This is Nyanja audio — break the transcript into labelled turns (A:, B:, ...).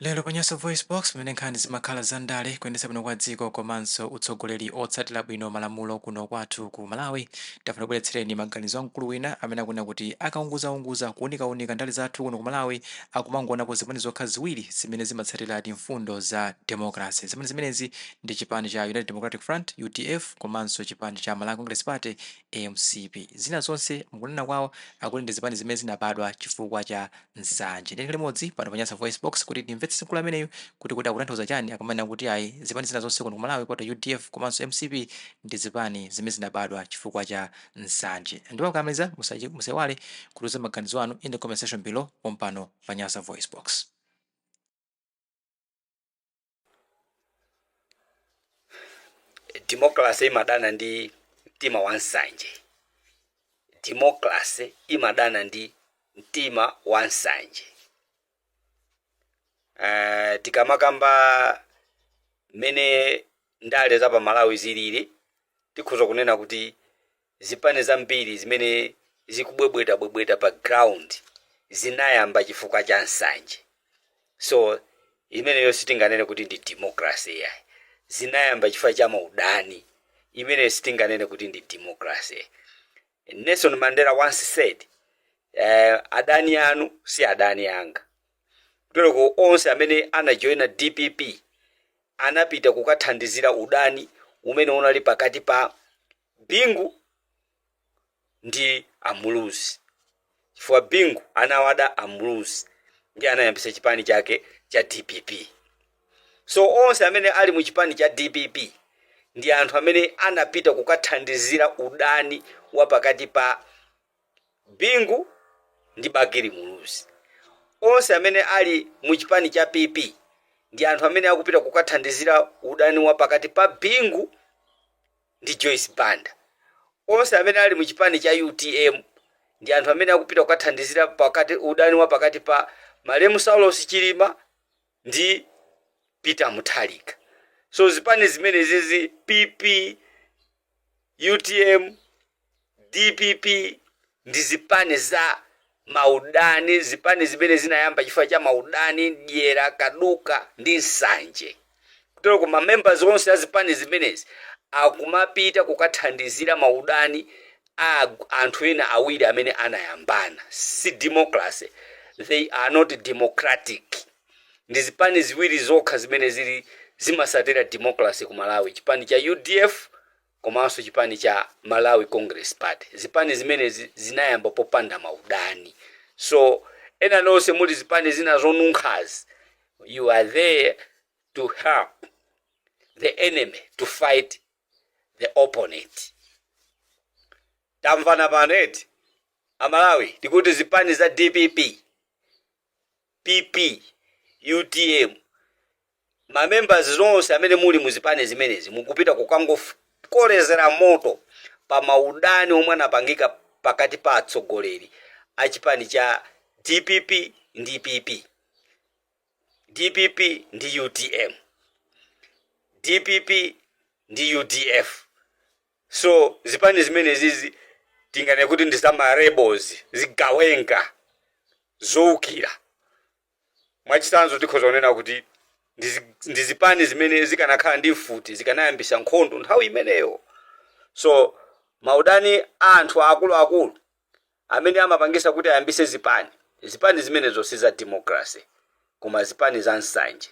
A: Lero pa Nyasa VoiceBox, pamene nkhani zimakhala za ndale, kuyendetsa bwino kwa dziko komanso utsogoleri otsatira bwino malamulo kuno kwathu ku Malawi, tafuna kubweretsereni maganizo a mkulu wina amene akunena kuti akaunguzaunguza, kuunikaunika ndale zathu kuno ku Malawi, akumangoonapo zipani zokha ziwiri zimene zimatsatiradi mfundo za democracy. Zipani zimenezi ndi chipani cha United Democratic Front, UDF, komanso chipani cha Malawi Congress Party, MCP. Zina zonse, mukunena kwawo, akuti ndi zipani zimene zinabadwa chifukwa cha nsanje. Ndiye limodzi pano pa Nyasa VoiceBox kuti timvetsetse mkulu ameneyu kuti akutanthauza chani akamanena kuti ayi, zipani zina zonse kuno ku Malawi kupatula UDF komanso MCP ndi zipani zimene zinabadwa chifukwa cha nsanje. Ndipo akamaliza, musaiwale kutiuza maganizo anu in the comment section below pompano pa Nyasa VoiceBox.
B: Democracy imadana ndi mtima wa nsanje. Democracy imadana ndi mtima wa nsanje. Tikamakamba mmene ndale za pa Malawi zilili, tikhoza kunena kuti zipani zambiri zimene zikubwebwetabwebweta pa ground zinayamba chifukwa cha nsanje. So imeneyo sitinganene kuti ndi democracy yayi. Zinayamba chifukwa cha maudani, imeneyo sitinganene kuti ndi democracy. Nelson Mandela once said, "Adani anu si adani anga." Kutereko onse amene anajoina DPP anapita kukathandizira udani umene unali pakati pa Bingu ndi Amuluzi, chifukwa Bingu anawada Amuluzi ndi anayambisa chipani chake cha DPP. So onse amene ali mu chipani cha DPP ndi anthu amene anapita kukathandizira udani wa pakati pa Bingu ndi Bakili Muluzi. Onse amene ali mu chipani cha PP ndi anthu amene akupita kukathandizira udani wa pakati pa Bingu ndi Joyce Banda. Onse amene ali mu chipani cha UTM ndi anthu amene akupita kukathandizira pakati udani wa pakati pa malemu Saulos Chilima ndi Peter Mutharika. So zipani zimenezizi, PP, UTM, DPP, ndi zipani za maudani, zipani zimene zinayamba chifukwa cha maudani, dyera, kaduka ndi nsanje. Kutereko ma members onse a zipani zimenezi akumapita kukathandizira maudani a anthu ena awiri amene anayambana. Si democracy, they are not democratic. Ndi zipani ziwiri zokha zimene zili zimasatira democracy ku Malawi, chipani cha UDF komanso chipani cha Malawi Congress Party. Zipani zimenezi zinayamba popanda maudani. So ena nonse muli zipani zina zonunkhazi, you are there to help the enemy, to fight the opponent. Tamvana pano eti, Amalawi? Tikuti zipani za DPP, PP, UTM, mamembers zonse amene muli muzipani zimenezi mukupita kukangokolezera moto pa maudani omwe anapangika pakati pa atsogoleri a chipani cha DPP ndi PP, DPP ndi UTM, DPP ndi UDF. So zipani zimenezizi tinganene kuti ndi za ma rebels, zigawenga zowukira. Mwachitsanzo, tikhoza kunena kuti ndi zipani zimene zikanakhala ndi mfuti zikanayambisa nkhondo nthawi imeneyo. So maudani a anthu akuluakulu amene amapangisa kuti ayambise zipani, zipani zimenezo si za democracy koma zipani za nsanje.